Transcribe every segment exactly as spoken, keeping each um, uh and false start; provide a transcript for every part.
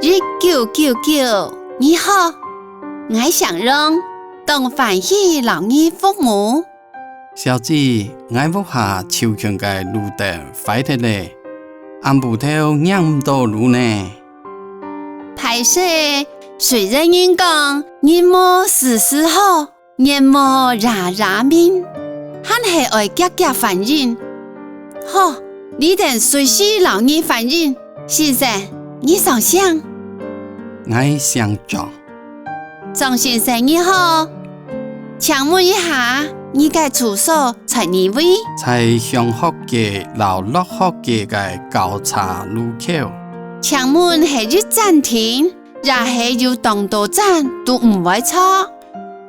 一九九九，你好，𠊎姓楊，當歡喜摎你服務。小姐，𠊎屋下就近个路燈壞忒了，暗晡頭䀴毋著路呢。歹勢，雖然人講人無駛駛好， 月無夜夜明，還係愛遽遽反應。好，這等隨時摎你反應。先生，你上姓？𠊎姓張。張先生你好，請問一下，你个住所在哪位？在向學街摎樂學街个交叉路口。請問係一盞定，也係有當多盞都毋會著？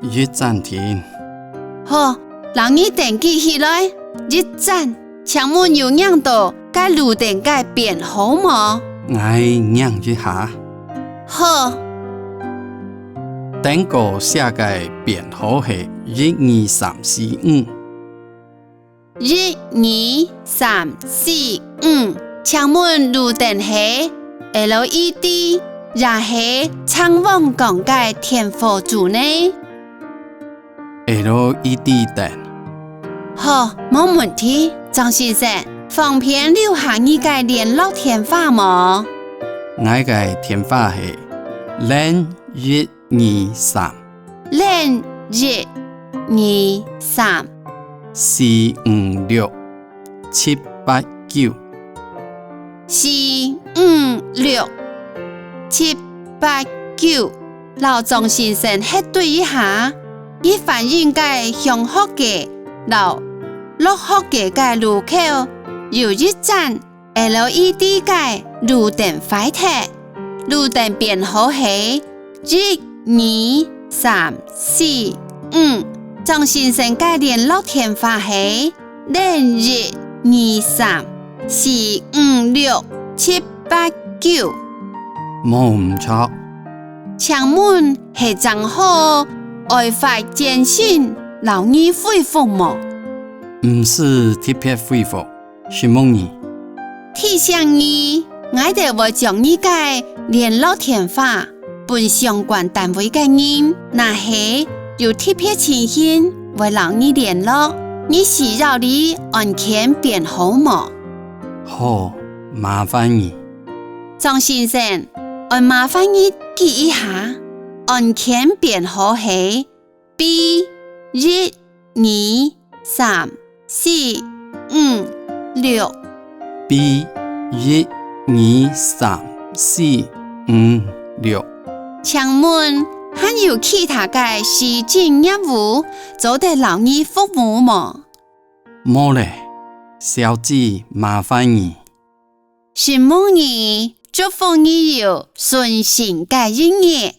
一盞定。好，摎你登記起來。一盞，請問有䀴著該路燈个編號無？𠊎䀴一下。好。頂高寫个編號係一二三四五。 一二三四五，請問路燈係LED也係正黃光个電火珠呢？LED燈。好，無問題。張先生，方便留下你个聯絡電話無？𠊎个電話係零一 二三。零一二三。四五六七八九。四五六七八九。摎張先生核對一下，你反映个向學街摎樂學街个路口有一盞 LED个路燈壞忒，路燈編號係一二三四五。張先生个聯絡電話係零一二三四五六七八九。無毋著。請問係正好愛發簡訊摎你回覆無？毋使特別回覆。 承蒙你。提醒你，𠊎兜會將你个聯絡電話分相關單位个人，若係有特別情形，會摎你聯絡。你需要這案件編號無？好，麻煩你。張先生，愛麻煩你記一下，案件編號係B一 二三四五六。B一二三四五六。請問還有其他个市政業務做得摎你服務無？無了，小姐，麻煩你。 承蒙你，祝福你有順心个一日。